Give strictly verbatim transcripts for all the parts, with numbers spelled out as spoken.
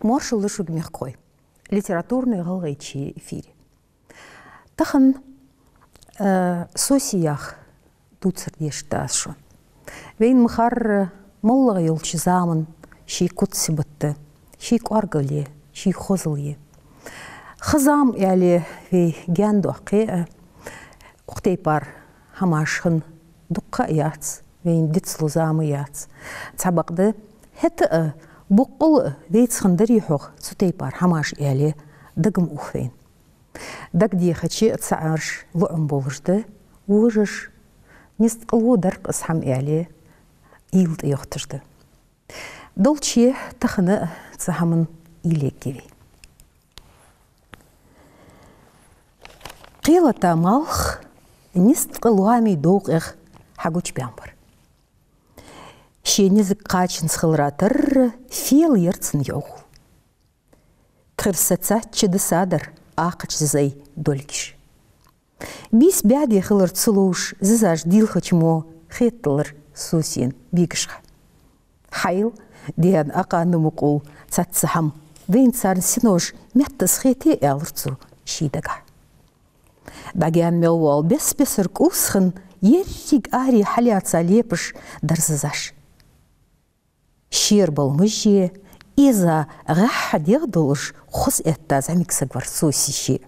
Моаршал да шуга, мехкахой. Литературни ГӀалгӀайче эфире. Тахан, э, «Соси» яха дувцар дешаргда аз шоана. Вайна ма харра, моллагӀа йолча заман ший куц-сибат да, ший кӀоаргал я, ший хозал я. Ха-зама аьле вай гаьна доаккхе а, укх тайпара хӀамаш хинна дукха а яц, вайна дицлу зама яц. Цхьабакъда, хӀаьта а, боккъала а вайца хиннадарий хьогӀ цу тайпара хӀамаш аьле, дага ма ух вайна. Дагадехача а цхьабараш лоӀам болаш да, вожаш, низткъала во дар-кх из хӀама аьле, уйла тӀайохийташ да. Долчча тахан а цу хӀаман уйла ергья вай. Кхелата малх низткъа лоамий довкъех хьагучабаьнна бар. Ший низага кхачанза хилара тарра фела яр цун йӀовхал. Тхира сацачча дисадар акхача зизай долгаш. Бийса баьде хилар ца ловш, зизаш дийлхача мо хетталар Сосена бегашха. Хьайл, даьна акха на мукъул цхьацца хӀама, вайна царна синош меттас хете, аьлар цо ший дагахь. ДӀагаьна мел вола бес-бесара кӀувс хинна, еррига аре хьалаьца лепаш дар зизаш. Шера баламаш е, эза гӀеххьа дегӀ долаш, хоза этта зӀамига саг вар Соси ше.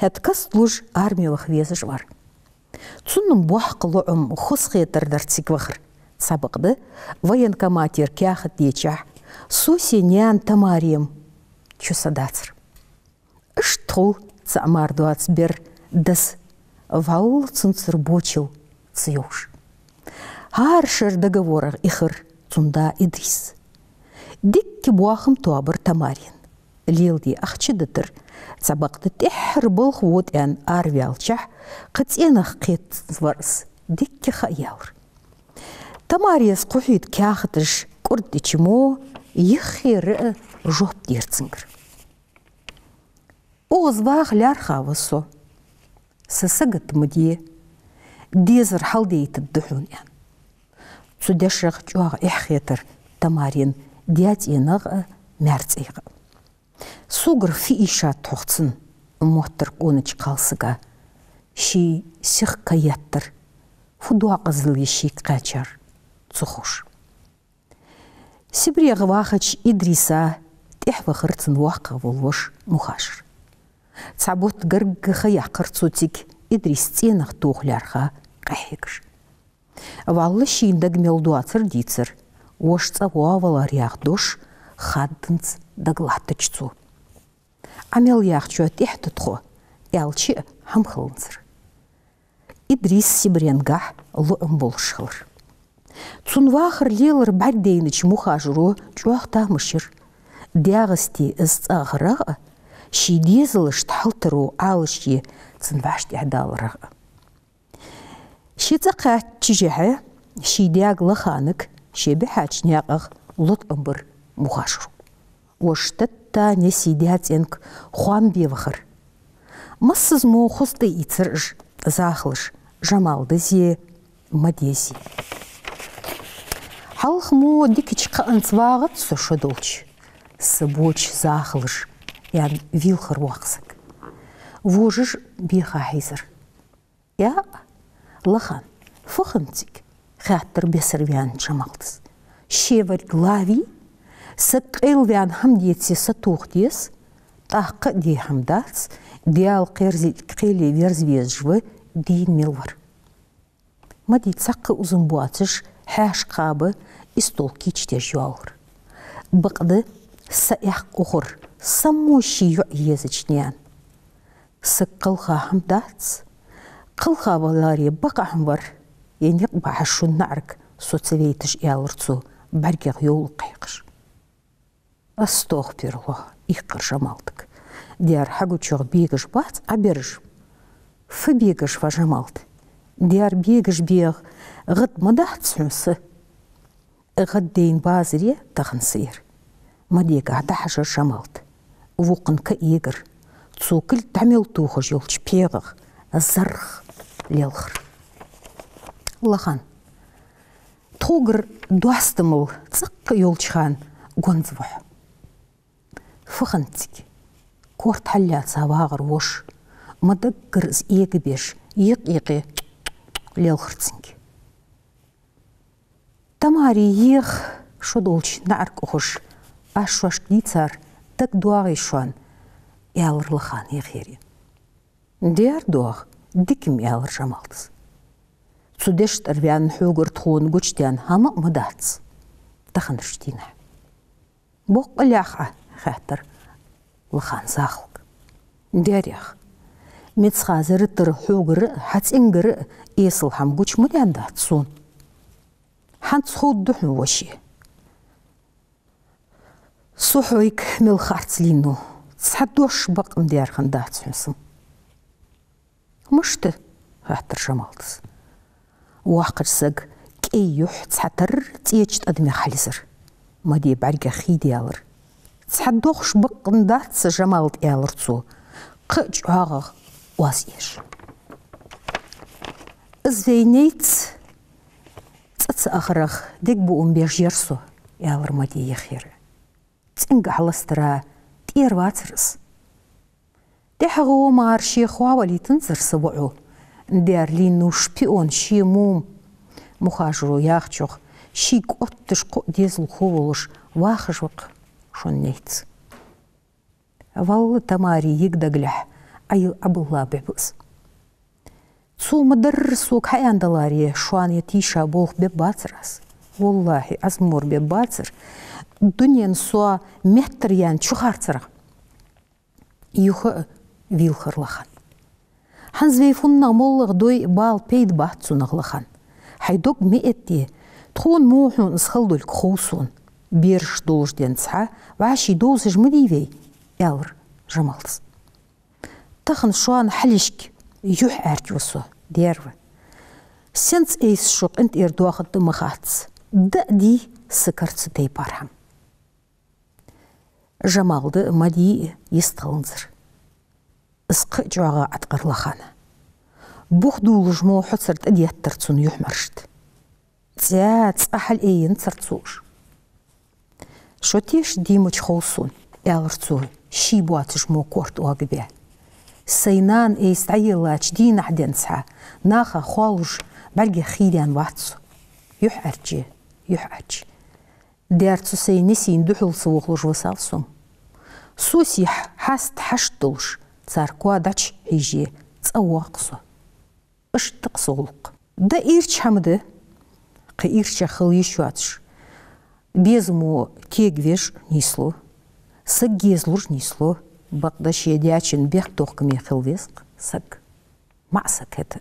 ХӀаьта каст луш арме ваха везаш вар. Цунна боккха лоӀам, хозахетар дар цига вахар. Цхьабакъда, военкоматера каьхат дечахьа, Сосена наьна Тамарена чу са дацар. Иштта хул цаӀ мара доаца бер дас, вӀалла цунцара бочил ца йовш. ХӀара шера договорах ихар цун да Идрис. Дикка боахам тоабар Тамарена. Леладе ахча дитар, цхьабакъда тӀеххьара балха вотӀен араваьлчахьа, кхы цӀенах кхетта вар из, дикка ха а яьлар. Тамарес кхухьийта каьхаташ кӀордадича мо, юххера а жоп дера цунгара. Укхаза ваха лаьрхӀа ва со. Са сагота ма де, дезар хьалдайтаргда хьона, аьнна. Цу дешах чӀоагӀа эхь хетар Тамарена даь-цӀенах а, маьр-цӀайх а. Согара фу ийшад хьогӀ цунна, моттар къонача кхалсага, ший сиха ка еттар, фу доакъазал я шийга кхаьчар, ца ховш. Сибрех вахача Идриса тӀехьа вахар цун воккхагӀа вола воша Мухажар. Цхьа бутт гаргга ха яьккхар цо цига, Идрис цӀенах тоха лаьрхӀа къахьегаш. ВӀалла шийна дага мел доацар дийцар, воша цӀавоагӀа валар яха дош хадданза дагалаттача цо. Ӏа мел яхачоа тӀехьа да тхо, аьлча а хӀама хиланзар. Идрис Сибренгахь лоӀам болаш хилар. Цун вахар-лелар бӀаргадайнача Мухажаро чӀоагӀа тамаш йир. ДегӀасте из цӀагӀарах а, ший дезалашта хьалтаро Ӏалашъе цун вӀаштӀехьадаларах а. Ший цӀа кхаьчача чижехьа, ший даьга Лаханага ше бихьача наькъах латкъам бир Мухажаро. Воша Таттана сий даь цӀенга хоам бе вахар. Массаза мо хоза тӀаийцар уж, захалаш Жамалдас е Мадес е. Хьалха мо дикача кхаъанца вагӀац со шо долча, са боча захалаш, аьнна, вийлхар воккха саг. Вожаш беха хьийзар. «Я, Лахан, фу хиннад цига?» — хаьттар бесара ваьннача Жамалдас. «Ше варг лавий? Саг къайлаваьнна хӀама деце сатоха деза, тӀаккха а де хӀама дац, Даьла кхерзилг кхеле верза везаш ва дийна мел вар». Мади цхьаккха узам боацаш, хьаьша кхаба, истол кийчдеш йоаллар. Бакъда, са аькх ухар, са мо ший йоӀ езача наьна. Саг кхалха хӀама дац, кхалха валаре бакъахьа вар, е никъ бахьа шун наӀарга со ца вайташ, аьлар цо, бӀаргех йовлакх хьекхаш. «АстагӀфируллахӀ», — ийккхар Жамалдага. «Дера хьагучох бегаш бац Ӏа бераш?» «Фу бегаш, ва Жамалд?» «Дера бегаш беха гӀад ма дац хьона са?» ГӀаддайна базар я тахан са ер. Мадегахь дӀахьажар Жамалд. Вокханна ка эгар. Цо кулг дӀа мел тохаш йолча пхьегӀах зарх лелхар. «Лахан, тхогара доастамал цӀаккха йолча хана гонза ва хьо. Фу хиннад цига? Корта хьаллаьца вагӀар воша, ма даггара из эгабеш, юкъ-юкъе лелхар цунга. Тамари, еха, шо долча наӀарга ухаш, аз шоашка дийцар дагадоагӀий шоана? — аьлар Лахана Яхьъяйга. — Дера доагӀа, дика-м, — аьлар Жамалдас. — Цу дешна тӀара ваьнна хьогара тхона гучадаьнна хӀама а ма дац таханарча дийнахьа. — Боккъал лаьрхӀа? — хаьттар Лахана захалга. — Дера, — аьлар. — Мицхазара тара хьогара а, хьа цӀенгара а эсала хӀама гуча ма даьннадац сона. ХӀанз ховргда хьона, воша, со хьога мел харц лийннав. Цхьа дош бакъ ма даьр хиннадац хьона са-м. — Мишта? — хаьттар Жамалдас. Воккхача сага кӀай юхь цхьатарра цӀеча тӀадамех хьалйизар. Мади бӀаргех хий даьлар. Цхьа дош бакъ хиннадац са, Жамалда, — аьлар цо, кхы а чӀоагӀагӀа оаз еш. — Из вай найц цӀа ца ахарах дегабуам беш яр со, — аьлар Мади Яхьъяйга. — ЦӀенгахьа ластара тӀера вацар из. ТӀехьагӀа ма аргда, ший хьоа валийтанзар са воӀо. Дера лийннав шпион, ший мума. Мухажиро яхачох, ший кӀотташ кхо дезалхо волаш вахаш ва-кх шун найц. — Валла, Тамари, йига дагалехь Ӏайла Ӏабилла беб из. Цо ма дарра сога хьааьннадаларе, шоана е тийша болх беб бацар аз. Валлахьи, Ӏазмор беб бацар, дунен со меттара яьнна чу харцарах. Юха а вийлхар Лахан. — ХӀанз вай фуннагӀа моллагӀа дой а, бала, пайда бац цунах, Лахан. Хьай дог ма этте, тхона мо хьона из хала долга хов сона. Бераш долаш денз хьа вӀаший довзаш ма дий вай, — аьлар Жамалдас. — Тахан шоана хьалхашка юхь Ӏаьржа ва со, дера ва. Сенца айса шо къинтӀера доахаргда ма хац. Даа дий са кара цу тайпара хӀама. Жамалда а, Мади а йистхиланзар. Из кхы а чӀоагӀагӀа Ӏоткъар Лахана. Бух дуллаш мо хьоцар тӀадеттар цун юхьмаршта. ЦӀа, цӀа хьалъайенцар цо уж. — Шо тешаш дий мича хов сона, — аьлар цо, ший боацаш мо корта оагабаь. — Сай нана айса дӀаеллача дийнахьа денз хьа наха хоалуш бӀаргех хий даьнна вац со. Юхь Ӏаьржа, юхь Ӏаьржа. Дера цу сай несийна духьал ца вохалуш висал со-м. Сосий хьаст хьашт долаш, цар коа дӀачухьийже, цӀа воагӀа со. Иштта да-кх са гӀулакх. Даа ийрча хӀама да, кхы ийрчагӀа хила йиш йоацаш. Безамо кегавеш нийслу, саг гезалуш нийслу. Бакъда ший даьчун бехктокхаме хила веза-кх саг. МаӀа саг хӀаьта.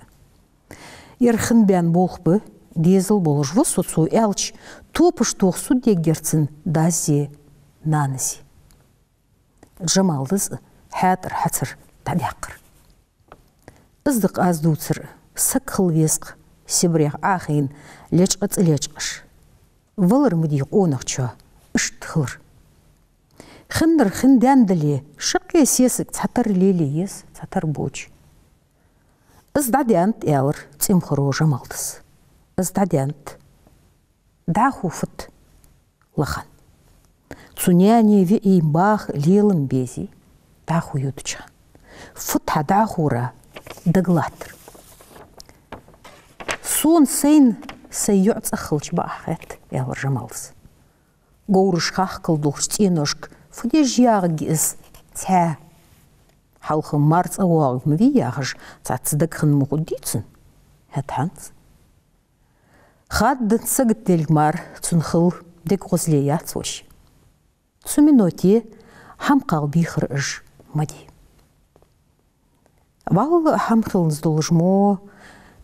Ер хиннабаьнна болх ба, дезал болаш ва со цо аьлча, топаш тоха суддеггер цун дази нанази. Жамалдас хьаьтӀара хьацар дӀадаьккхар. Из да-кх аз дувцар, саг хила веза-кх Сибрех Ӏохайна лечкъа цӀи лечкъаш. Валар ма дий къонахчоа, иштта хилар. Хиннар хиннадаьнна дале, шаккхе сесаг цхьатарра лелае еза, цхьатарра боча. — Из дӀадаьннад, — аьлар цӀимхаро Жамалдас. — Из дӀадаьннад. ДӀахо фуд, Лахан. Цу наьнеи виӀий баха лелам безий, дӀахо йодача хана. Фуд хьа дӀахора дагалаттар? — Сона сайна сай йоӀ цӀагӀа хилча бакъахьа хет, — аьлар Жамалдас. — Говраш хахкал долча цӀеношка фу деш ягӀаргья из цхьаь? Хьалха мар цӀавоагӀарг ма вий яхаш, цхьацца дага хинна ма хургдий цун? ХӀаьта хӀанз. Хаддаза сагота делга мара цун хила дега гӀозле яц, воша. Цу минуте хӀама кхалбийхар уж Мади. Валлахӏи, хӀама хиланза долаш мо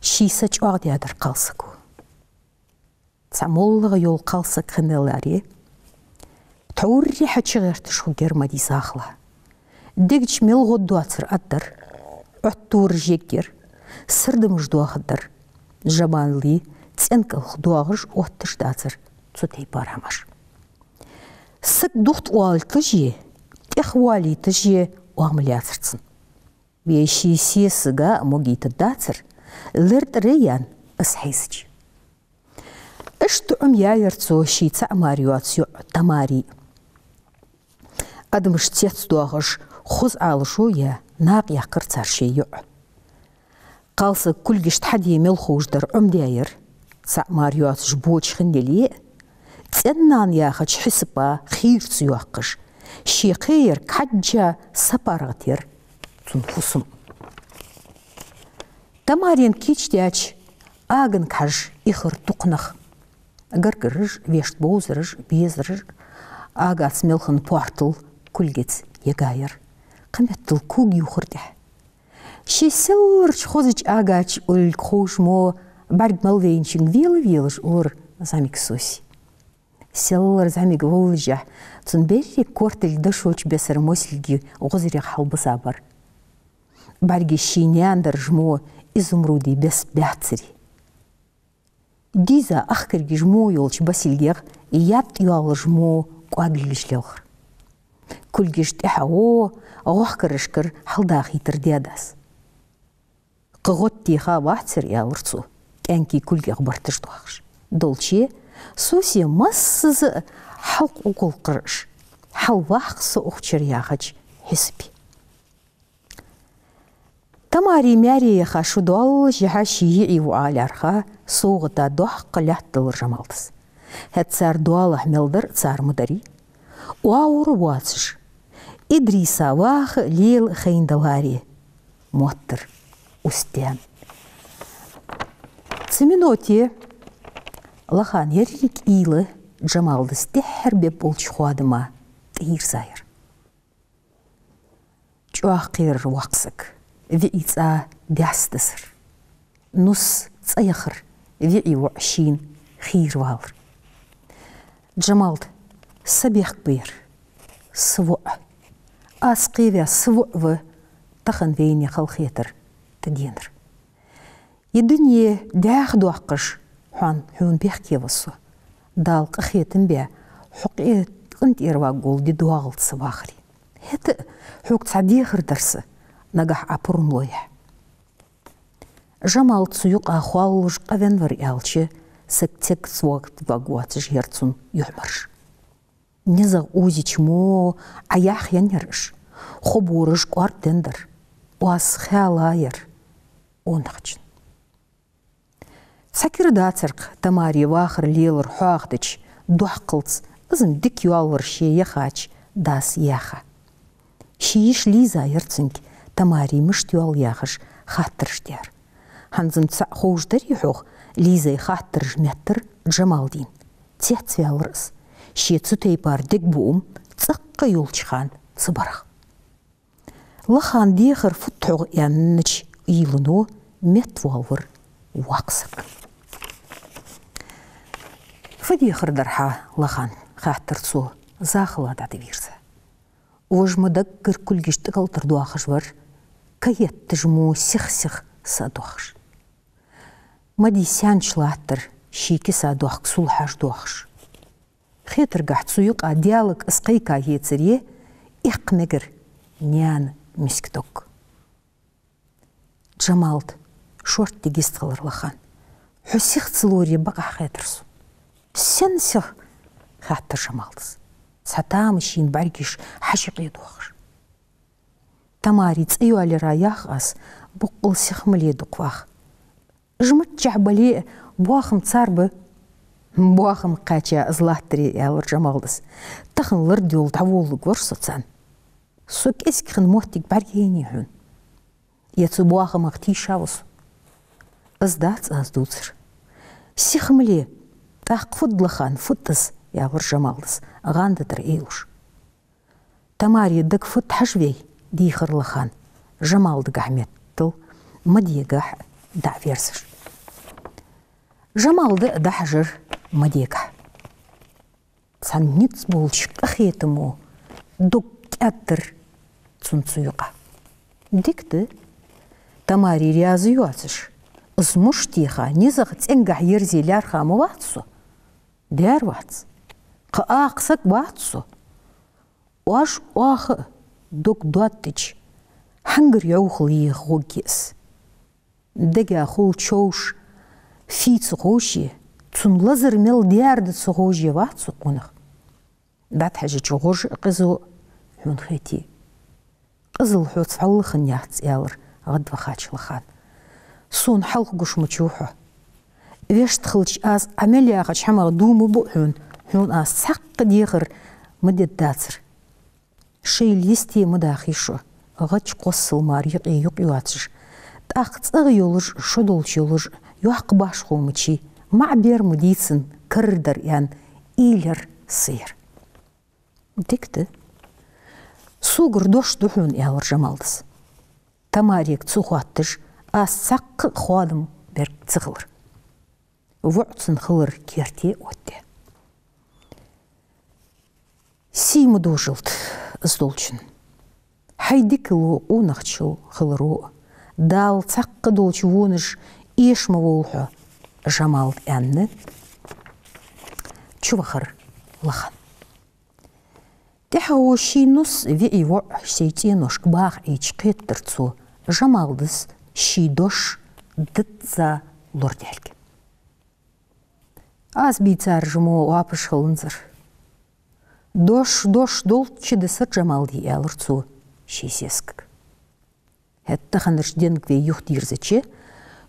ший са чӀоагӀдаьдар кхалсаго. Цхьа моллагӀа йола кхалсаг хиннадаларе, тхьовра хьачугӀерташ хургьяр Мади захала. Дег чу мел гӀо доацар аргдар, Ӏоттараш ергьяр, сардамаш доахаргдар. Жамалий цӀен кӀалха доагӀаш отташ дацар цу тайпара хӀамаш. Саг духьтӀавалийташ е тӀехвалийташ е оамал яцар цун. Веший сесага а могийтаргдацар, лертӀара яьнна из хьийзача. Иштта Ӏомаяьяр цо ший цаӀ мара йоаца йоӀ Тамари. Адамаш цецдоахаш, хоза Ӏалашо яь, накъаяккхар цар шоай йоӀ. Кхалсаг кулгашта хьаде мел ховш дар Ӏомадаьр, цхьаъ мара йоацаш боча хинна яле а, цӀен-нана яхача хьисапа хийра ца йоаккхаш, ший кхеярг хьежжа са паргӀата яр цун фусам. Тамарена кийчдаьча, агага хьажа ихар дукха нах. Гаргараш, вешта бовзараш, безараш, агаца мел хинна портал кулгаца ягаер. Кхыметтел ког ювхар тӀехьа. Ший селларча хозача ага чу уллилга ховш мо бӀарг мел вайначунга вела-велаш уллар зӀамига Соси. Селлара зӀамига воллашехь, цун беррига кортилг дошо чу бесара мосилга гӀозарех хьалбисабар. БӀаргаш ший наьна дараш мо изумруди беса баьццари. Дизза ахкаргаш мо йолча басилгех ятӀ йоаллаш мо кӀоагилгаш лелхар. Кулгаш тӀехьа гӀо, гӀохкарашкара хьалдахийтар даь-дас. Кхы гӀод теха вацар, аьлар цо, кӀаьнкий кулгех барташ доахаш. Долче, Сосе массаза а хьалкъулкъулкхараш, хьалваккха со укх чура яхача хьисапе. Тамари маьре яха шу доаллашехьа ший йиӀий воӀа лаьрхӀа, совгӀата доккха лаьтта далар Жамалдас. ХӀаьта цар доалахьа мел дар цар ма дарий. Оагӏур воацаш, Идриса ваха а лела а хайна даларе, моттар Устен. Цу минуте Лахана еррига уйла Жамалдас тӀеххьара беб болча хоадама тӀайийрзаяр. ЧӀоагӀа кхерар воккха саг, виӀий цӀа даьсса дисар. Нус цӀа яхар, виӀий воӀ шийна хийра валар. Жамалд, са бехк ба ер, са воӀ. Аз кхеваь са воӀ ва тахан вайна халахетар тӀаденар. Ер дуне дӀаьха доаккхаш, хьона, хьона бехке ва со. Дала къахетам баь, хьо къе-, къинтӀера ваггул ди доагӀалда са вахаре. ХӀаьта а хьога цхьа дехар дар са, нагахь Ӏа пурам лойя. Жамалд цу юкъа хоаллаш къавенна вар аьлча, саг цег цвогт ваг воацаш яр цун юхьмарш. НизагӀа узича мо Ӏа яхъеннаяр уж, хобораш кӀоаргденна дар, оаз хаьлаяр онахчун. Цхьа кира дацар-кх Тамари вахар лелар хьоахадича, доккхалца, из-м дика йоаллар ше яхача дас яьха. Ший йиша Лиза яр цунга Тамари мишта йоал яхаш хаттараш даьр. ХӀанз-м цхьаъ ховш дарий хьох Лизай хаттараш меттар Жамалдийна. Цецваьлар из. Ше цу тайпара дегабуам цӀаккха йолча хана ца барах. Лахана дехар фуд хьогӀ аьннача уйлано меттавоалавар воккха саг. Фу дехар дар хьа, Лахан? — хаттар цо, захала дӀатӀавийрза. Вож ма даггара кулгаш тӀакӀалтӀар доахаш вар, каетташ мо сих-сих са доахаш. Мади сенч латтар ший киса дохк сулхьаш доахаш. Хетаргахь цу юкъа Даьлага из кхайка ецаре, эккха мегар наьна миска дог. Жамалд, шортта дегист хилар Лахан. Хьо сих ца лоре бакъахьа хетар сона. Сен сих? — хаттар Жамалдас, цхьа тамашийна бӀаргаш хьажа къедоахаш. Тамари цӀа йоалаяра ях аз, боккъал сих ма ле дукха вах. Жмаччахь бале а, боахам цар ба. Боахам кхаьча из латтаре, — аьлар Жамалдас. Тахан лард йолла дӀаволларгвар со царна. Со кӀезига хинна моттиг бӀаргаяйнай хьона. Е цу боахамах тийша ва со. Из дац аз дувцар. Сих ма ле, тӀаккха фуд, Лахан, фуд из, — аьлар Жамалдас, гӀанда тӀара эйлуш. Тамари дага фуд хьажа вай, — дийхар Лахан, Жамалдагахьа меттел Мадегахьа дӀа а верзаш. Жамалда а дӀахьажар Мадегахьа. Цхьа низ болча къахетамо дог кӀаьддар цун цу юкъа. Дика да, Тамари раьза йоацаш, из муш теха, низагӀа цӀенгахьа ерзе лаьрхӀа ма вац со. Дер вац. Кхы акха саг вац со. Оаш оаха а дог доаттача, хьангар йӀовхал еха гӀоргья из. Дега хул човш фий ца ховше, цун лазар мел дер да ца ховше вац со къонах. ДӀатӀахьежача гӀож а къиза, хьона хете. Къизал хьоца хьаллаханнац, аьлар гӀадвахача Лахана. Сона хьалха гуш ма вац хьо. Вешта хилча, аз Ӏа мел яхача хӀамах дув ма буъ хьона, хьона аз цхьаккха дехар ма дергдацар. Шоайла йисте ма дахий шо, гӀадж кхоссал мара юкъе юкъ йоацаш, тӀаккха цӀагӀа йолаш, шо долча йолаш, йоккха башхо ма вий, маӀа бер ма дий цун, карардар аьнна, уйла яр са яр. Дика да. Согара дош да хьона, аьлар Жамалдас. Тамарега ца хоатташ, аз цхьаккха а хоадам бергба ца хилар. ВоӀ цун хилар керте оттадаьд. Сий ма дожалда из долчун. Хьай дикало, къонахчал хиларо, Дала цхьаккха долча вонаш эша ма вовла хьо, Жамалда, аьнна, чувахар Лахана. ТӀехьагӀо ший нус, виӀий воӀ, ший цӀеношка баха Ӏийча кхетадар цо Жамалдас ший дош дизза лорадаьлга. Аз бийцараш мо вапаш хиланзар. Дош, дош долча дисар, Жамалди, аьлар цо ший сесагага. ХӀаьта таханарча денга вай юхадийрзача,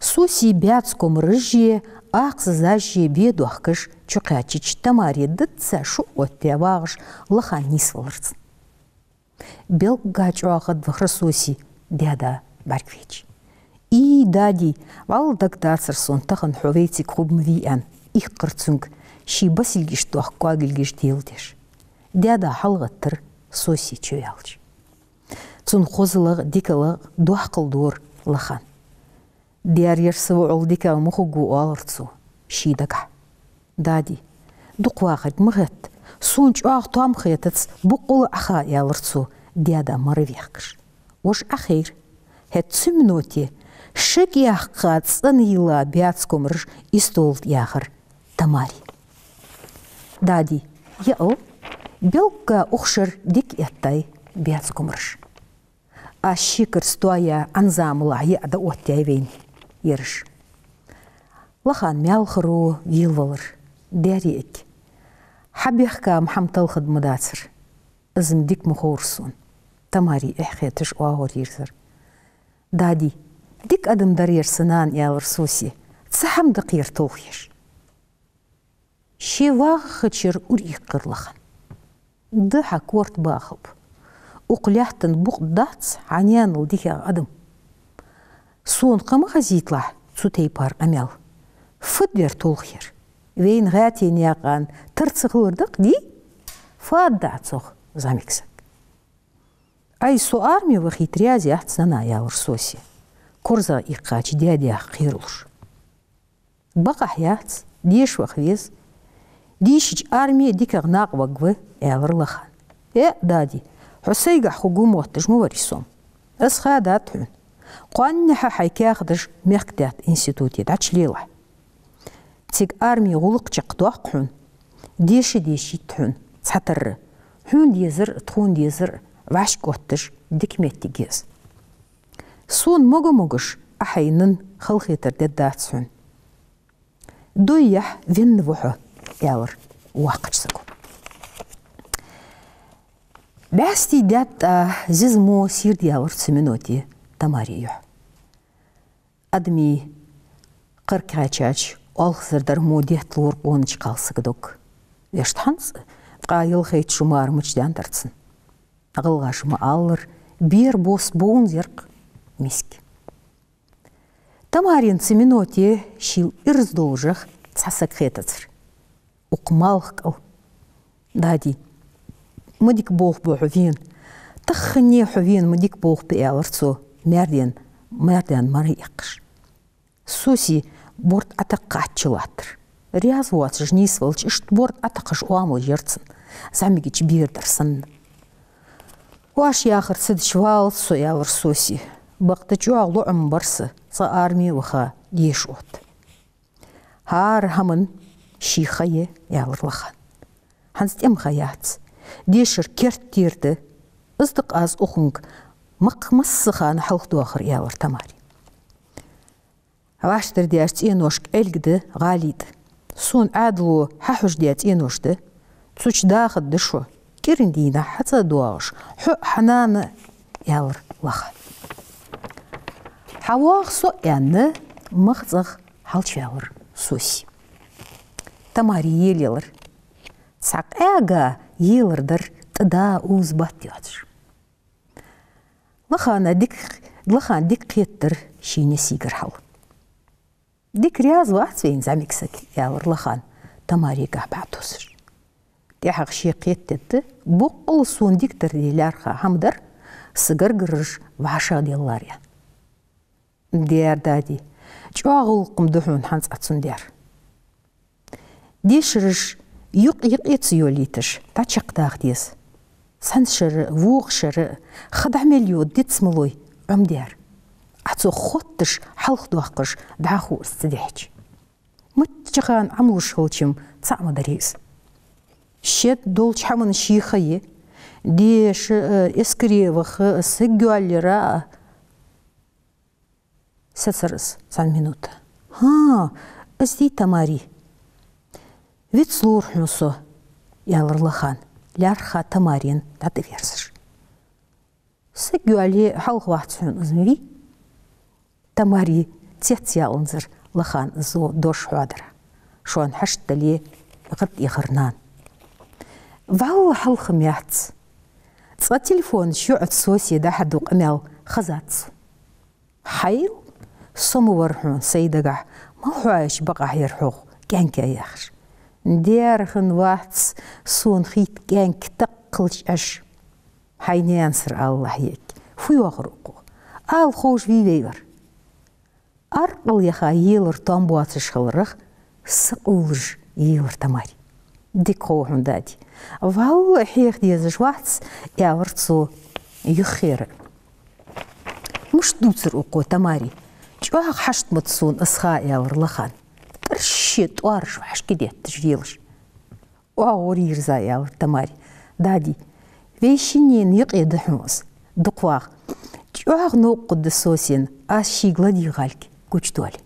Соси баьцкомараши акхазаши бе доахкаш чукхаьчача, Тамаре дизза шу оттадаь вагӀаш Лахан нийсвелар цун. Белгга чӀоагӀа гӀадвахар Соси, даьда бӀаргавайча. И, дади, валлахӀи дагадацар сона тахан хьо вайцига хургва аьнна, иккхар цунга ший басилгаш доахка когалгаш деладеш. Даьда хьалгӀаттар Соси чуваьлча. Цун хозалагӀа, дикалагӀа доаккхал дора Лахана. Дера, ер са воӀал дикагӀа ма хургва, оалар цо ший дагахьа. Дади, дукха вахарг ма хетта, сона чӀоагӀа тоам хетац, боккъала Ӏаха, аьлар цо, даьда мара вехкаш. Вож Ӏахайра. ХӀаьта цу минуте шаг яьккха цӀенъелла баьцкомараш истола тӀа яхар Тамари. Дади, яал, белгга укх шера дика эттай баьцкомараш. Аз шекара стоаяь Ӏанзамалахь яа дӀаоттаяьй вайна ераш. Лахан маьлхаро велавелар. Дера, эггара хьабехка ма хӀама талхаргда ма дацар. Из-м дика ма ховра сона. Тамари эхь хеташ оагӀорайийрзар. Дади, дика адам дар ер са нана, аьлар Соси, цхьа хӀама даккха ер толхаеш. Ше вагӀача шера ураиккхар Лахана. Да хьа корта бахалба. Укх лаьттан букъ дац хьа наьнал дикагӀа адам. Сона кхы ма хазийталахь цу тайпара къамаьл. Фу да ер толхаяр? Вайна гӀаьтий наькъан тара ца хилар да-кх, дий? Фу да цох зӀамига саг? Ай, со арме вахийта раьза яц, нана, аьлар Соси, корзагӀа иккхача даьдех кхералуш. Бакъахьа яц, деша ваха веза. Дийшача арме дикагӀа накъаваргва, аьлар Лахана. Э, дади, хьо сайгахьа хургва мотташ ма варий со-м. Из хадад хьона. Кхоаннехьа хьай каьхаташ мехкдаьтта институте дӀачулелахь. Цига арме гӀулакх чакхдоаккх хьона, деша дешийт хьона цхьатарра. Хьона дезар, тхона дезар вӀашка отташ дика моттиг я из. Сона мога-могаш Ӏа хьай нанна халахетар дергдац хьона. Дой яхь венна ва хьо, аьлар воккхача саго. БӀаьстий даьтта зиза мо сийрдаьлар цу минуте Тамари юхь. Адамий кхарг кхаьчача, оалхазар дар мо детталора къонача кхалсага дог. Вешта хӀанз ткъаь ялхайтта шу мара мича даьннадар цун. ГӀалгӀаша ма аллара, бер бос бовнзар-кх миска. Тамарена цу минуте шийла ираз долашагӀа цхьа саг хетацар. Укх малх кӀал. Дади, ма дика болх ба хьо вена. Таххане хьо вена ма дика болх ба, аьлар цо, маьрдаьна, маьрдаьна мара эккхаш. Соси борд Ӏотакха хьаччалаттар. Раьза воацаш нийсвелча, иштта борд Ӏотакхаш оамал яр цун, зӀамигача бера дар санна. Ваш яхар ца дича валац со, аьлар Соси. Бакъда чӀоагӀа лоӀам бар са, цкъа арме ваха деша отт. ХӀара хӀаман ший ха я, аьлар Лахана. ХӀанз тӀема ха яц. Дешар керттера да. Из да-кх аз укхунга мах-, масса хана хьалхадоахар, аьлар Тамари. ВӀаштӀара даьча цӀеношка Ӏелга да, гӀалий тӀа. Сона Ӏаьдало хьахьожадаь цӀенош да. Цу чу дахаргда шо. кӀиран дийнахьа хьа цӀа доагӀаш, хьо а хьа нана а», — аьлар Лахана. «ХьавоагӀа со», — аьнна, мах цӀагӀа хьалчуваьлар Соси. Тамари елаелар. Цхьа къаьга елар дар тӀа да уза батт йоацаш. Лахана дика, Лахана дика кхетадар ший несийгара хьал. «Дика раьза вац вайна зӀамига саг», — аьлар Лахана, Тамаригахьа бӀатоссаш. ТӀехьагӀа ше кхетадергда, боккъала сона дика тара де лаьрхӀа хӀама дар са гаргараш вӀашагӀделлар, аьнна. «Дера, дади, чӀоагӀа гӀулакх-м да хьона хӀанз цун дар. Дешараш юкъ-юкъе ца йолийташ, дӀачакхдаха деза. Цхьан шера, вокх шера, ха дӀа мел йода диц ма лой, Ӏомадаьр. Ӏа цох хотташ, хьалхадоаккхаш дӀахо из ца дехьача. Мичча хана Ӏомалуш хилча-м цаӀ ма дарий из. Шед долча хӀаман ший ха я. Деша а, эскаре ваха а, саг йоалаяра а». Сецар из цхьан минута. «ХӀаа, из дий, Тамари? Вицлора хьона со», — аьлар Лахана, лаьрхӀа Тамарина дӀатӀаверзаш. «Саг йоалае хьалха вац хьона из, ма вий?» Тамари цецъяланзар Лахана из дош хьоадара. Шоана хьашт дале, гӀад яхар нана. «Валлахьи, хьалха-м яц. Цкъа телефонаш йоӀаца Сосе дӀахьоргда къамаьл хезад сона». «Хьайл, со ма вар хьона сай дагахь, мала хьоахайча бакъахьа яр хьох кӀаьнк», — яхаш. «Дера хинна вац сона хийтта кӀаьнк таккхалча Ӏеш». «Хьай наьнасара алалахь егг. Фу йоахар укхо? Ала ховш вий вай вар?» Аркъал яха елар том боацаш хиларах сакъуллаш елар Тамари. «Дика хов хьона, дади. Валлахьи, хьеха дезаш вац», — аьлар цо юххера. «Мишта дувцар укхо, Тамари? ЧӀоагӀа хьашт ма да сона из ха», — аьлар Лахана, тӀарше тӀоараш вӀашкадетташ елаш. «ОагӀорайийрза», — аьлар Тамари. «Дади, вай шиннена юкъе да хьона из. Дукха вагӀа. ЧӀоагӀа новкъа хургда Сосена, аз шийга ладийгӀалга гучадоале».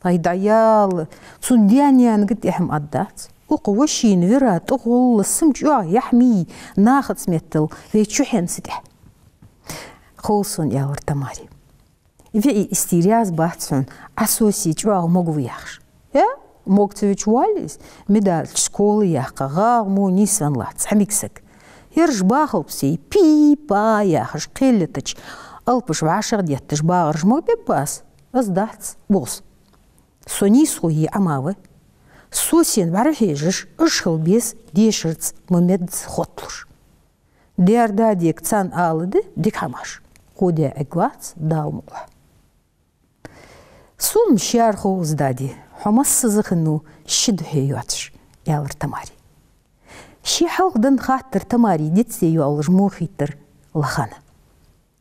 «Ай, дӀаяла, цун даь-наьнага тӀехьа-м аргдац. Укх вешийна вира тӀагӀолла са-м чӀоагӀа яхь ма йий, нахаца меттел вай чухьенца тӀехьа». «Хов сона», — аьлар Тамари. «ВиӀий истий раьза бац хьона, Ӏа Сосе чӀоагӀа могаву яхаш». «Э, мога ца вича воалл из, медалча школа яьккха, гӀагӀ мо нийсвенна латт цхьа мига саг. Ераш бахалпасий, пи-па яхаш, кхел летача алапаш вӀашагӀдетташ багӀараш могабергба аз? Из дац бос. Со нийсхо е Ӏама ва. Сосена бӀарахьежаш, уж хила беза дешарца ма медда хотталуш. Дера, дадега царна ала да дика хӀамаш. Кхо даь эггавац, Дала мукъалахь». «Сона-м шаьра хов из, дади, хьо массаза хиннав ши духьа йоацаш», — аьлар Тамари. Ший хьалха денна хаттар Тамари дицде йоаллаш мо хийттар Лахана.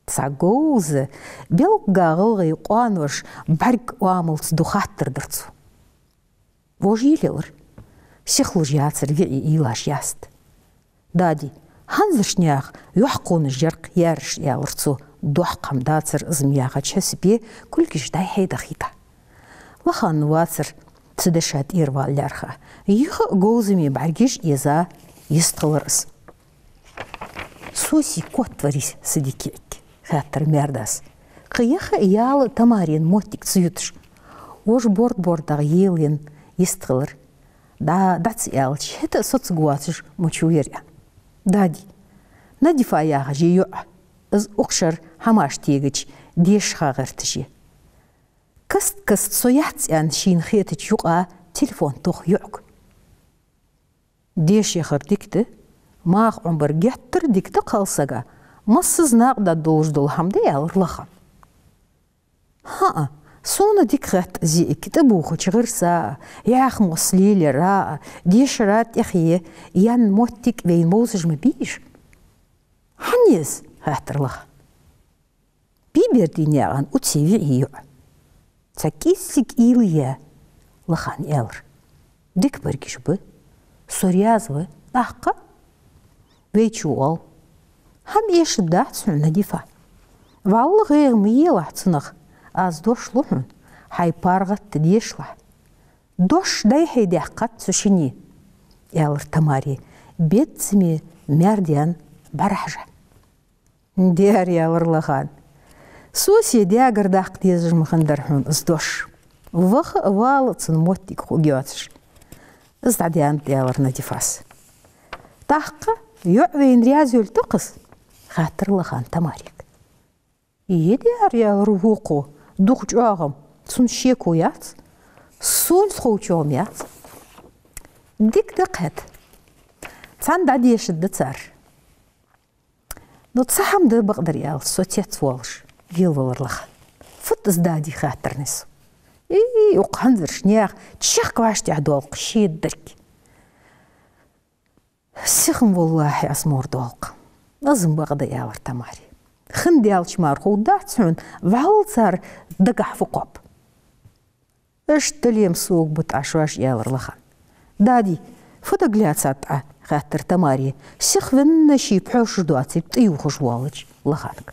Цхьа говза, белгга гӀалгӀай къоанош бӀарг оамалца ду хаттар дар цо. Вож елаелар. Сихлуш яцар виӀий уйлаш яста. «Дади, хӀанзарча наьха йоккхонаш ярх яраш», — аьлар цо, доккха хӀама дацар из-м яхача хьисапе, кулгаш дӀай-хьай дахийта. Лахана вацар цу деша тӀера вала лаьрхӀа. Юха а говзаме бӀаргаш а еза йистхилар из. «Соси котварий са дика яӀиг?» — хаьттар маьрдас. Кхы яха а яла Тамарина моттиг ца юташ, вож борд-бордагӀа елаенна йистхилар. ДӀа, дӀа ца аьлча, хӀаьта а соцаргвоацаш мочу яр. «Дади, Надифа яхаш я йоӀ, из укх шера хӀамаш тегача дешаха гӀерташ я. Каст-каста со яц аьнна шийна хетача юкъа телефон тох йоӀага». «Деша яхар дика да, маха Ӏомабар геттара дика да кхалсага, массаза накъадаргдолаш дола хӀама да», — аьлар Лахана. «ХӀаа, сона дика хет из яӀиг, тӀабувхача гӀирса а, яхь-мос лелаяра а, дешара тӀехье яьнна моттиг вайна вовзаш ма бий уж». «Хьан я из?» — хаьттар Лахана. «Бийбердий наькъан Уций виӀий йоӀ. Цхьа кӀеззига уйла я», — Лахана аьлар. «Дика берригаш ба. Со раьза ва. ТӀаккха?» «Вайчо оал: хӀама эшаргдац хьона, Надифа. ВаллахӀи, гӀайгӀа ма елахь цунах. Аз дош лу хьона, хьай паргӀата деша лахь. Дош дӀай-хьай даьккхад цу шинне», — аьлар Тамари, беззаме маьр-даьна бӀарахьежа. «Даьра, — аьлар лахана. — Сосе даьгара даккха дезаш ма хиннадар хьона из дош. Ваха а вала а цун моттиг хургйоацаш». «Из дӀадаьннад», — аьлар Надифас. «ТӀаккха йоӀ вайна раьза йолга токхас?» — хаьттар лахана Тамарега. «Е, даьра, — аьлар вокхо, дукха чӀоагӀа-м, — цун шеко яц, сона ховчох-м яц». «Дика да-кх хӀаьта. Цхьана дӀадешаргда цар». «Ну, цхьа хӀама да бакъдар, — аьлар со цецвоалаш, велавелар лахана. — Фуд из, дади?» — хаьттар нанас. «Ий, укх хӀанзарча наьха чехка вӀаштӀехьадоал-кх шедарг. Сиха-м, валлахӀи, аз мор доал-кх». «Из-м бакъда», — аьлар Тамаре. «Хинна даьлча мара ховргдац хьона, вӀалла цар дагахьа фу кхоаб». «Иштта дале-м сога ба тӀаккха шоаш», — аьлар лахана. «Дади, фу дагалаьцад Ӏа?» — хаьттар Тамаре, сихвенна ший пхьош доацилга тӀаювхаш воаллача лаханга.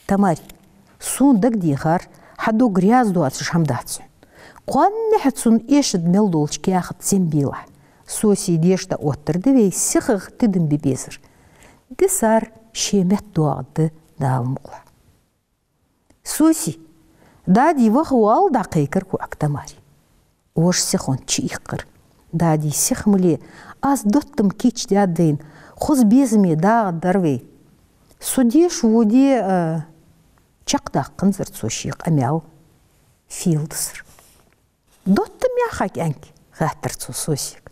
«Тамаре, сона дагадехар, хьа дог раьза доацаш хӀама дац хьона. Кхоаннехьа цунна эшаргда мел долча каьхата зем белахь. Сосе деша дӀаоттар да вай сихагӀа тидам бе безар. Дисар ший метта доагӀаргда, Дала мукъалахь». «Сосе, дади ваха воалл», — дӀакхайкар кхоачам Тамаре. Вож сихонца чуиккхар. «Дади, сиха ма ле, аз доттам кийчдаьд вайна, хоза безаме дагӀаргдар вай. Со деша воде, а». Чакхдаккха хиннадацар цо ший къамаьл, фу леладецар. «Доттам я хьа, кӀаьнк?» — хаьттар цо Сосега.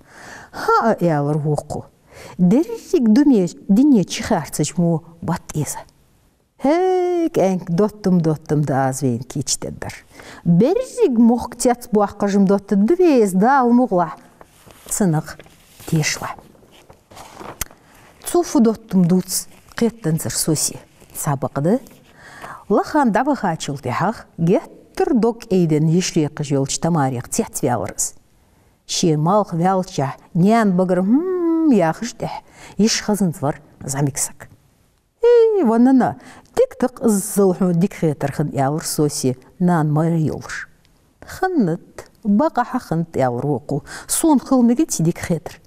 «ХӀаа, — аьлар вокхо, — деррига дуне, дуне чухаьрцача мо батт эза». «ХӀей, кӀаьнк, доттам, доттам да аз вайна кийчдергдар. Беррига мохк цецбоаккхаш-м доттаргда вай из, Дала мукъалахь, цунах тешалахь». Цо фу доттам дувц кхетанзар Сосе. Цхьабакъда, лахан дӀавахачул тӀехьагӀа геттара дог кӀайденна йиш лекхаш йолча Тамарех цецваьлар из. Ший малх ваьлча наьна багара «хӀм» яхаш тӀехьа йиш хазанза вар зӀамига саг. «Ий, ва нана, дика да-кх иззал хьона дика хетар хинна», — аьлар Сосе, нана майра йолаш. «Хиннад, бакъахьа хиннад, — аьлар вокхо, — сона хила мегаций дика хетар?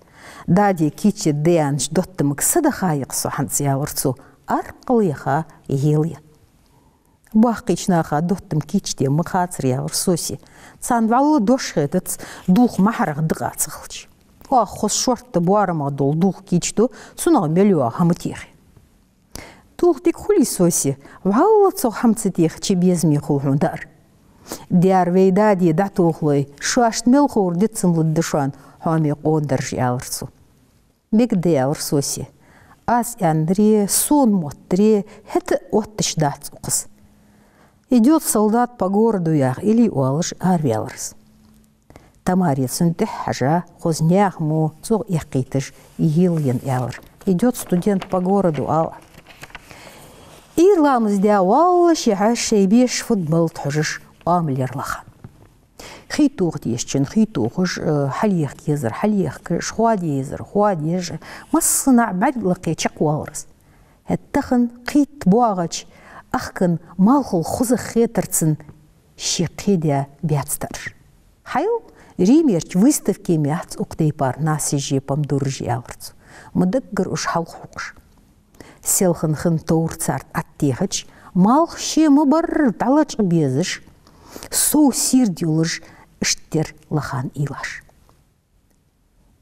Даде кийчдергда аьннача доттамага са даха я-кх со хӀанз», — аьлар цо, аркъал яха ела. «Боккхийча наха доттам кийчде ма хацар, — аьлар Сосе. — Царна вӀалла дош хетац, дулх махьарах дакъа ца хилча. Оаха хоза шортта боарамах дола дулх кийчду, цунах мел йоагӀа хӀама техе». «Дулх дика хулий, Сосе, вӀалла цох хӀама ца техача безаме хул хьона даар». «Даьра, вай даде дӀатохалой, шоашта мел ховр диц-м лургда шоана, хьоме къонадараш», — аьлар цо. «Мегаргда, — аьлар Сосе, — аз аьннадаре, сона моттадаре, хӀаьта а отташ дац укхаза. Идёт солдат по городу, яха илли оалаш, араваьлар из». Тамаре цунна тӀехьа хьежа, хоза наьха мо цӀогӀа эккхийташ, йийлла яьнна аьлар: «Идёт студент по городу, ала». Ӏуйра ламаз даь валлалца ши хьаьша шоай беша фуд-малад хьожаш, Ӏамал яр лахан. Хий тоха дезачоа хий тохаш, э, хьалъехка езар хьалъехкаш, хоаде езар хоадеш, массанахьа бӀарг лакхе чакхвалар из. ХӀаьта тахан кхийтта боагӀача ахкан малхал хоза хетар цунна ший кхедаь баьцадараш. Хьайл, Римерча выставке ма яц укх тайпара насыжи, помидоржи, аьлар цо. Ма даггара уж хьалха хьокхаш. Селхан хинна товр царна тӀатехача, малх ше ма барра дӀалачкъа безаш, сов сийрда йолаш, иштта яр лахан уйлаш.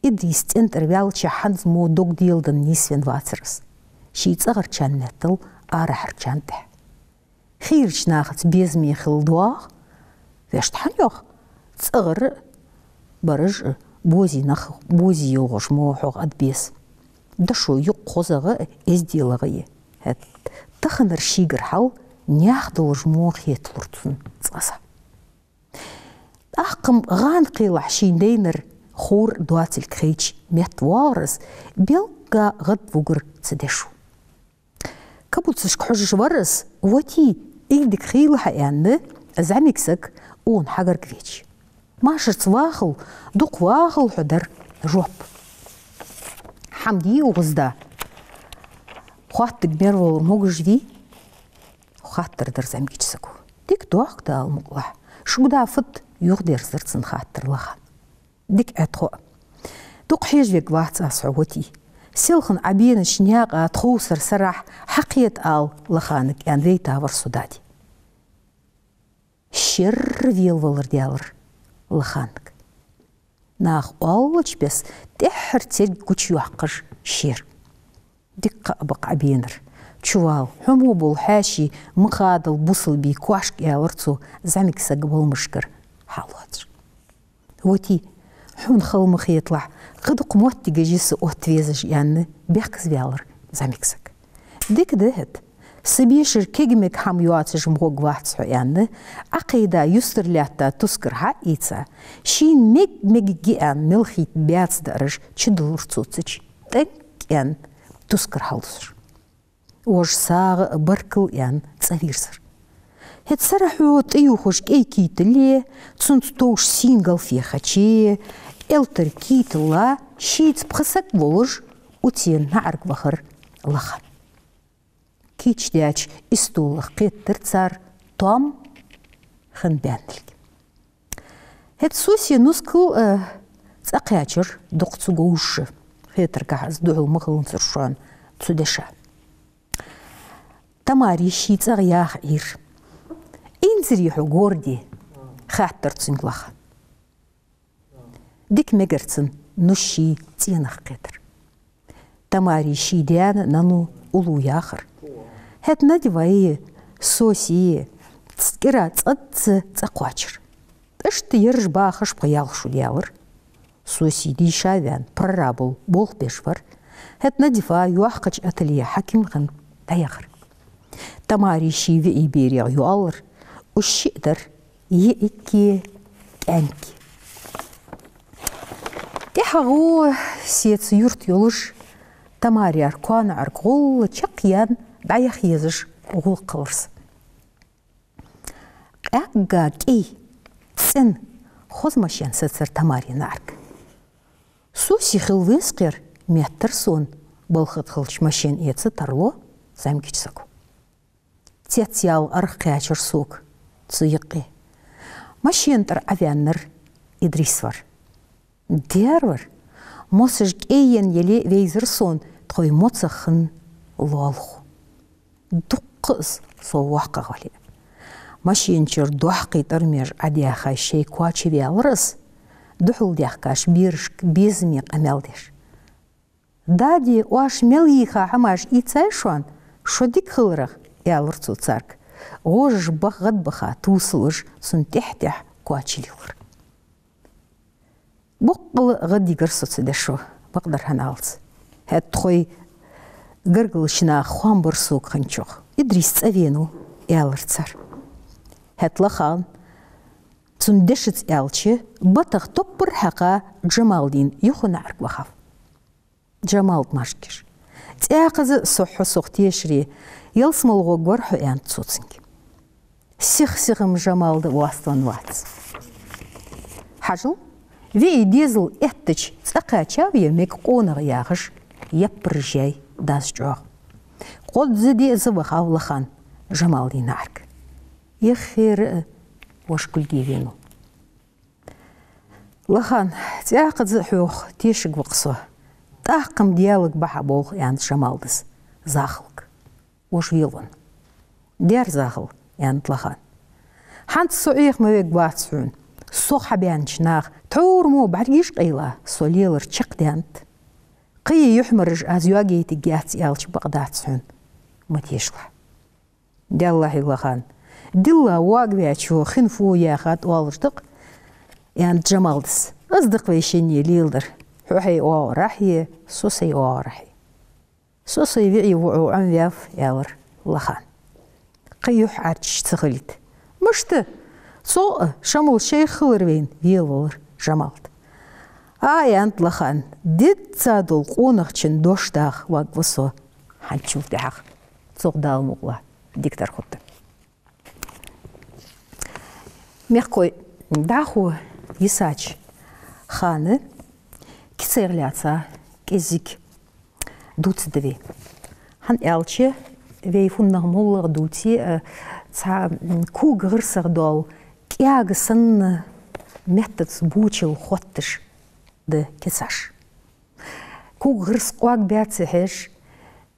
Идрис цӀен тӀара ваьлча хӀанз мо дог деладенна нийсвенна вацар из. Ший цӀагӀарчарна меттел арахьарчарна тӀехьа. Хийрача нахаца безаме хила доагӀа, вешта хьан йоах, цӀагӀара бараш а, бозе нах, бозе йоагӀаш мо хьогӀ ад беза. Дошо юкъ хозагӀа а, эзделагӀа а я. ХӀаьта таханара шийгара хьал наьха долаш мо хеталур цунна цкъаза. ТӀаккха-м гӀан кхелахь ший дайнар ховр доацилга хайча метта воагӀар из, белгга гӀадвугар цу дешо. Кабуцашка хьожаш вар из, «Воти, ийрдиг хийла хьа», — аьнна, зӀамига саг укхун хьагарга веча. «Машарца вахал, дукха вахал хьо», — дар жоп. «ХӀама дий укхаза да? Хоаттаргволар могаш вий?» — хаттар дар зӀамигача саго. «Дика доагӀа, Дала мукъалахь. Шуга да фуд?» — юхадерзар цун хаттар лахан. «Дика Ӏе тхо. Дукха хьежавергвац аз хьо, Воти. Селхан Ӏобенача наькъа тховсара сарахьа хьакхета ала Лаханага, аьнна, вайтавар со дади. Шерра велавалар даьлар Лаханага. Наха оалача беса тӀеххьара церг гучайоаккхаш шера. Дика кхаъ ба-кх Ӏобенар. Чувала, хьо мо бола хьаьший ма хадал бусалба кошка, аьлар цо, зӀамига саг баламашкара хьалоацаш. Воти, хьона хала ма хеталахь, кхы дукха моттигаш я са отта везаш, аьнна, бехказа ваьлар зӀамига саг. Дика да хӀаьта. Са бешара кег-мег хӀама йоацаш ма гӀоргвац хьо, аьнна, Ӏокхайда юстара лаьтта тускар хьаийца, шийна мег-мегаргья аьнна мел хийтта баьца даараш чудиллар цо цу чу. ТӀанг, аьнна, тускар хьалдусаш. Вож сагӀа а баркал, аьнна, цӀавийрзар. ХӀаьта сарахьо тӀаювхаш кӀай кийтале, цунца товш сийна галфе хаче, элтара кийталла, шийца пхи саг волаш, уцен наӀарга вахар Лахан. Кийчдаьча истолах кхетар цар, том хинна баьннилга. ХӀаьта Сосе нускал а цӀакхаьчар дукха ца говш, хетаргахьа, из духьал ма хиннацар шоана цу деша. Тамаре ший цӀагӀа яха Ӏийра. «Инзаре хьо горде?» — хаьттар цунга Лахана. Дика мегаргья цун нус ший цӀенах кхетар. Тамаре ший даьна, наьна уллув яхар. ХӀаьта Надифаи Сосеи цкъа кӀира цкъаза цӀа кхоачар. Иштта ераш бахаш пхи-ялх шу даьлар. Сосе дийша а ваьнна, прораб вола болх беш вар. ХӀаьта Надифа йоккхача ателье хьаким хинна дӀаяхар. Тамаре ший виӀий берех йоаллар, уж шиъ дар: йиӀиг, тӀанг. ТӀехьагӀа сеца юрта йолаш, Тамарера коа наӀарга гӀолла чакхъяьнна дӀаяха езаш гӀулакх хилар са. Къаьгга кӀай, цӀена, хоза машен сецар Тамаре наӀарга. Сосе хила веза-кх ер, меттар сона, балха тӀа хилча машен эца тарлу зӀамигача саго. Цецъяла аргӀа кхаьчар сога цу юкъе. Машена тӀара Ӏоваьннар Идрис вар. Дера вар, мосаш кӀайенна яле а вайзар сона тхоай моцах хинна лоалахо. Дукха из со воккхагӀа вале а. Машен чура доккхий тӀормеш Ӏодаьха шоай коа чу ваьлар из, духьал даьхкача берашка безаме къамаьл деш. «Дади, оаш мел йийха хӀамаш ийцай шоана, шо дика хиларах?» — аьлар цо царга. ГӀожаш баха гӀадбаха тувсалуш, цун тӀехьа-тӀехьа коа чу лилхар. Боккъала гӀадйигар со цу дешо, бакъдар хӀана аьлча. ХӀаьта тхоай гаргарча наха хоам бар сога хинначох. «Идрис цӀавенав», — аьлар цар. ХӀаьта Лахана цун дешаца аьлча, батах топпар хьекха Джамалдин юха наӀарга вахав. Джамалда машкаш. «ЦӀаькхаза а сохьхьа сох тешаре, ялсмала гӀоргвар хьо», — аьннад цо цунга. «Сих-сиха-м Джамалда воаставенна вац. Хьажал, виӀий дезал эттача цӀакхаьчав ер мега къонах», — яхаш, яппараш яьй дас чӀоагӀа. Кхозза-диазза вахав Лахан Джамалдин наӀарга. Эххера а вож кулге венав. «Лахан, цӀаькхаза а хьох тешаргва-кх со. ТӀаккха-м Даьлага бахьа болх», — аьннад Джамалдас Захалга. «Вож велавенна». «Дера, Захал», — аьннад Лахана. «ХӀанз со Ӏеха ма вергвац хьона. Сох хьабаьннача наха тхьовра мо бӀаргаш къайла, со лелар чакхдаьннад. Кхы а юхьмараш аз йоагайтаргьяц аьлча бакъ дац хьона. Ма тешалахь». «Даьллахьий, Лахан, дилла воагаваьчо хин фу яхад оалаш да-кх», — аьннад Джамалдас. «Из да-кх вай шинне леладер. Хьо хьай оагӀорахьеи, со сай оагӀорахьеи». «Со сай виӀий воӀо Ӏомаваьв», — аьлар Лахана. Кхы юхь Ӏарчаш ца хилийта. «Мишта? ЦогӀа а, ша мел шоайх хилар вайна», — велавелар Джамалд. «А, — аьннад Лахана, — деза дола къонахчун дош даха вагва со хьанчул тӀехьагӀа. ЦогӀа, Дала мукъалахь, дикадар хургда». Мехкахой, дӀахо йисача хана кицайх лаьца кӀезига дувцаргда вай. ХӀана аьлча, вай фуннагӀа моллагӀа дувце а, цхьа, м, кога гӀирсагӀа дола кӀаьга санна меттаца бочал хотташ да кицаш. Пуг гӀирс къоаг баьцци хьежа,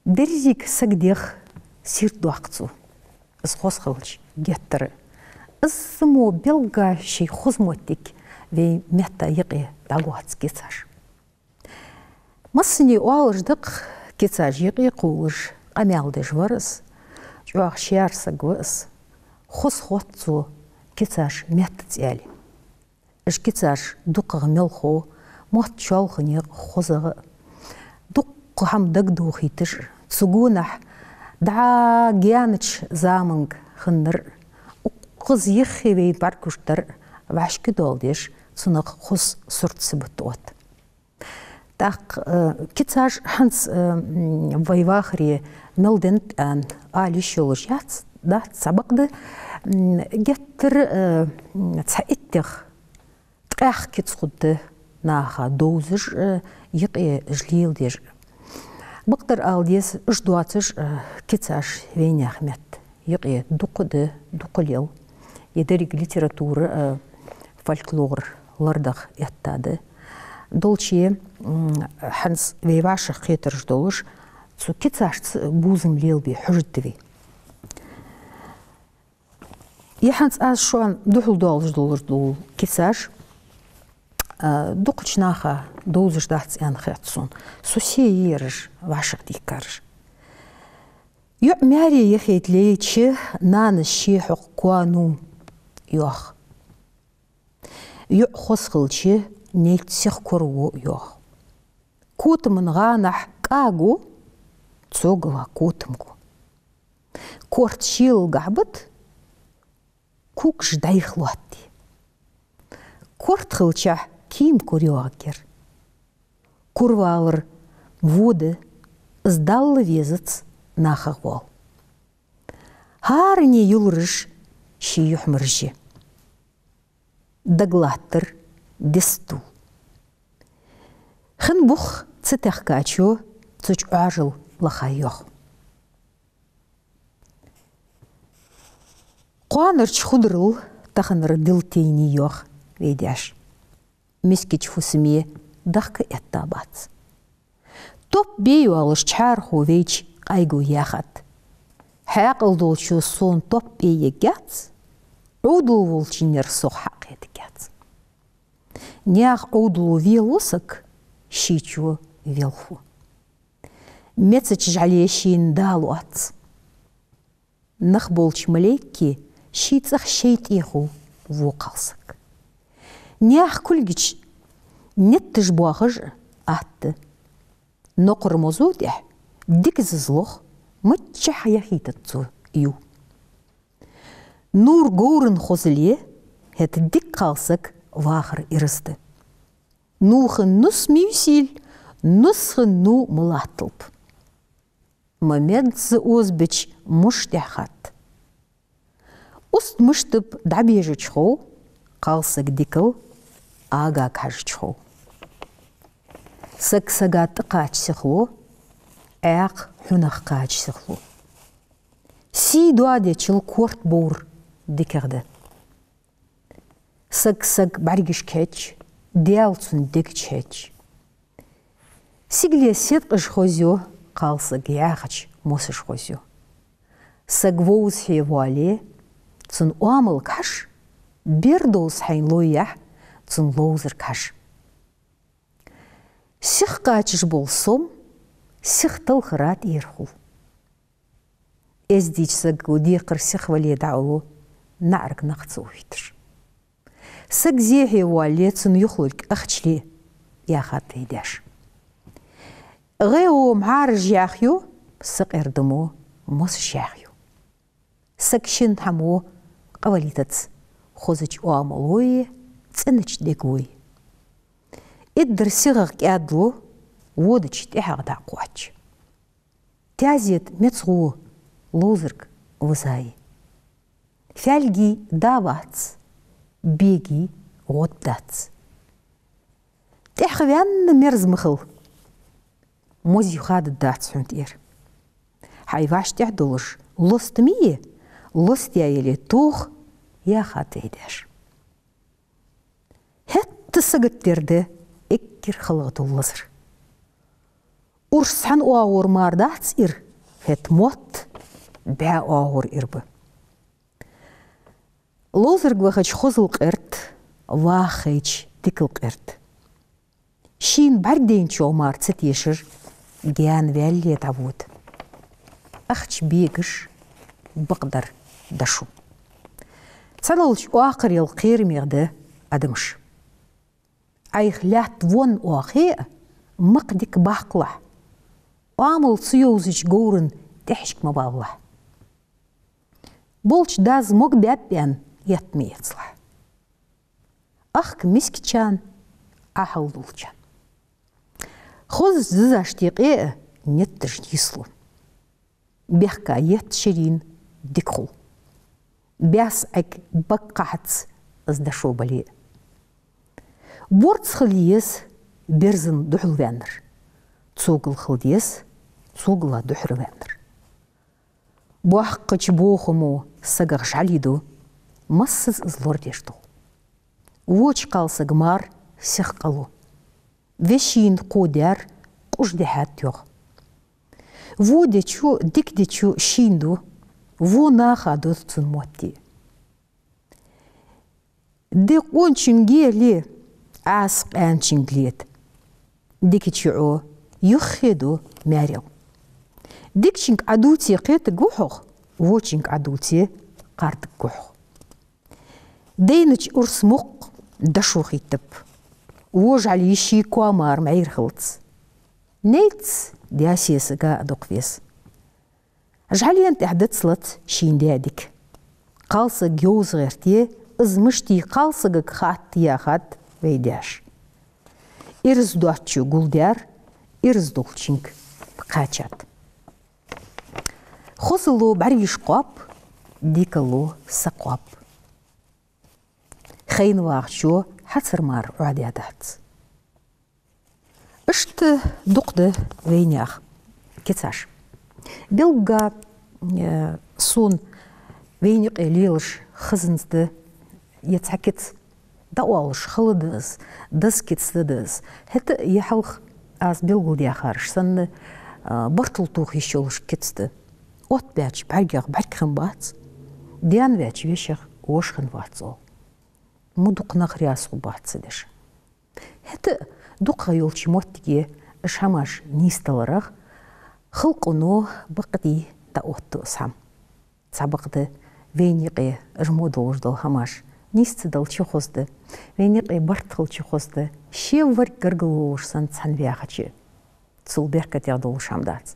деррига саг дех сийрдадоаккх цо, из хоза хилча геттара. Из мо белгга ший хоза моттиг вай метта юкъе дӀалоац кицаш. Массане оалаш да-кх, кицаш юкъе кхувлаш къамаьл деш вар из, чӀоагӀа шаьра саг ва из, хоза хотт цо кицаш меттаца, аьле. Уж кицаш дукхагӀа мел хов, мотт чоалхане а, хозагӀа а. Дукха хӀама дагадохийташ а, цу гонахьа дӀа гаьнача заманга хиннар а, укхаза юххе вай бӀаргагуш дар а вӀашкадоаладеш, цунах хоза сурт-сибат отт. ТӀаккха, э, кицаш хӀанз, э, м, вай вахаре мел деннад аьнна ала йиш йолаш яц, дац, цхьабакъда, м, геттара, э, м, цхьа иттех, ткъаьх кица хургда наха довзаш, э, юкъе уж леладеш. Бакъдар ала деза, уж доацаш, э, кицаш вайнаьха метта юкъе дукха да, дукха лел. Е деррига литература а, фольклор лардаха этта да. Долче, м, хӀанз вай вӀашагӀкхетараш долаш, цу кицашца бувзам лелабе хьожаргда вай. Е хӀанз аз шоана духьал доаллаш долаш дола кицаш, а, дукхача наха довзаш дац аьнна хет сона. Со се ераш, вӀашагӀдийккараш. ЙоӀ маьре яхийта лейча, нанас ше хьокх коа ну, йоах. ЙоӀ хоза хилча, нейц сиха кора во, йоах. Котама гӀанахьа кӀа гу, цогала котам гу. Корта шелалгахьа бита, когаш дӀайха лоаттае. Корта хилча, кийма кора йоагӀаргьяр. Кора валар во да, из Далла везац нахах воал. ХӀаране йолараш ший юхьмараш я. Дагалаттар дистул. Хин бух ца техкачо цу чу Ӏоажал лаха, йоах. Кхоанарча хударал таханара дилла тайна я, йоах вай даьша. Мискача фусаме дахка этта бац. Топ бе йоаллаш чхьархо вайча къайго яхад. Хьаькъал долчо сона топ бе ергьяц, Ӏовдал волчуннера сох хьакхетаргьяц. Наьха Ӏовдало велаву саг, шийчо велхаву. Мецача жӀале шийна да лоац. Нах болча малейкий ший цӀагӀа шайтӀехув во кхалсаг. Наьха кулгача нетташ боахаш а атта. Нокхара мозо тӀехьа дика зиза лох миччахьа яхийтац цо ю. Нувр говрана хозале, хӀаьта дика кхалсаг вахар ираз да. Нувхан нус ма юсийла, нусхан нув ма латталба. Ма медза озабеча муш тӀехьа хатта. Уст мишта ба дӀабежача хов, кхалсаг дикал агага хьажача хов. Саг сага тӀакхача сихлу, Ӏаьха хьунагӀа кхача сихлу. Сий доадечул корта бовр дикагӀа да. Саг сага бӀаргашка хьеж, Даьла цун дега чу хьеж. Сигале седкъаш хозйо, кхалсаг яхача мосаш хозйо. Саг вовза хье воале, цун оамалга хьажа, бер довза хьайна лой яхь, цун ловзарга хьажа. Сиха кхачаш бола сом сиха талхара тӀера хул. Эздийча саго декхар сиха вале дӀаулу, наӀарга нах ца увийташ. Саг зе хье воале, цун юхалург ахча ле, яхад вай даьша. ГӀайгӀа мӀараш яхъю, сакъердамо мосаш яхъю. Саг шин хӀамо къавалийтац, хозача оамалои, цӀенача дегои. Иддар сихагӀа кӀаьдлу, водача тӀехьагӀа дӀакхоач. Таьзет меца гӀо ловзарга вазаи. Фаьлгий да вац, бегий гӀод дац. ТӀехьа ваьнна мерза ма хила, мозий хадад дац хьона тӀера. Хьай вӀаштӀехьа долаш лоста ма е, лостаяь яле тоха, яхад вай даьша. ХӀаьта саготдер да эггара халагӀа дола лазар. Урс цхьан оагӀора мара дац ира, хӀаьта мотт бӀаь оагӀора ира ба. Ловзарга вахача хозал къерт, ваха хайча дикал къерт. Шийна бӀаргадайначох мара ца тешар гаьна ваьлле дӀавода. Ахча бегаш, бакъдар дошо. Цхьадолча оакхарел кхерамегӀа да адамаш. Ӏайха лаьтта вонна оаха хье а, макха дика баккхалахь. Оамал ца йовзача говран тӀехьашка ма валалахь. Болча дас мог баьб аьнна етт ма эцалахь. Ахка мискачарна, Ӏа хьалдолчарна. Хозача зизашта юкъе а нетташ нийслу. Бехка етт ширийна дика хул. Баьс Ӏайг бага кхахьац из дошо бале а. Борз хила еза берзан духьалваьннар. Цогал хила деза цогала духьалваьннар. Боккхача бохамо сагах жӀалий ду, массаза из лорадеш дул. Воча кхалсага мар сиха къа лу. Вешийна кхо даьр къужа дехьа тоьху. Во дечо, дика дечо шийна ду, во наха ду цун мотте. Де къоначунга ле, Ӏаса къаьначунга лета. Дикача йоӀо юххе ду маьрел. Дикачунга Ӏа дувце кхетаргва хьох, вочунга Ӏа дувце кхардагва хьох. Дайнача урс мукх дошо хийттаб. Во жӀали ший коа мара мӀайра хилац. Нейц даь сесага а дукха веза. ЖӀален тӀехь дац лаца шийна даь дика. Кхалсаг йовза гӀерте, из мишта я кхалсагага хатта яхад вай даьша. Ираз доацачо гулдаьр ираз долчунга кхаьчад. Хозало бӀаргаш кхоаб, дикало са кхоаб. Хайна вагӀачо хьацар мара Ӏоадаь дац. Иштта дукха да вайнаьха кицаш. Белгга, э, сона вайна юкъе лелаш хазанза да е цхьа кица. ДӀаоалаш хала да из, деза кица да из. ХӀаьта а е хьалха аз белгалдаьхараш санна, а, бартал тоха йиш йолаш кица да. Отта баьча бӀаргех бӀарг хинна бац, даьна ваьча вешех воша хинна вац оал. Ма дукха нах раьза хургбац цу дешах. ХӀаьта а дукха йолча моттиге уж хӀамаш нийсдаларах халкъо бакъдий дӀаоттаду из хӀама. Цхьабакъда вайна юкъе уж мо долаш дола хӀамаш нийса ца далча хоза да, вайна юкъе барт хилча хоза да, шевварг гаргало волаш санна цхьана ваьхача. Цул беркатегӀа долаш хӀама дац.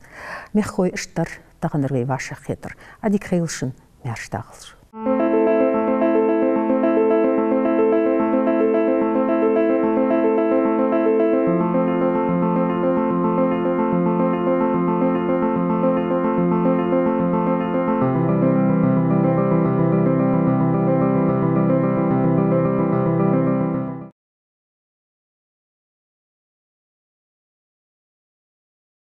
Мехкахой, иштта дар таханара вай вӀашагӀкхетар. Ӏадика хийла шун, маьрша дахалаш.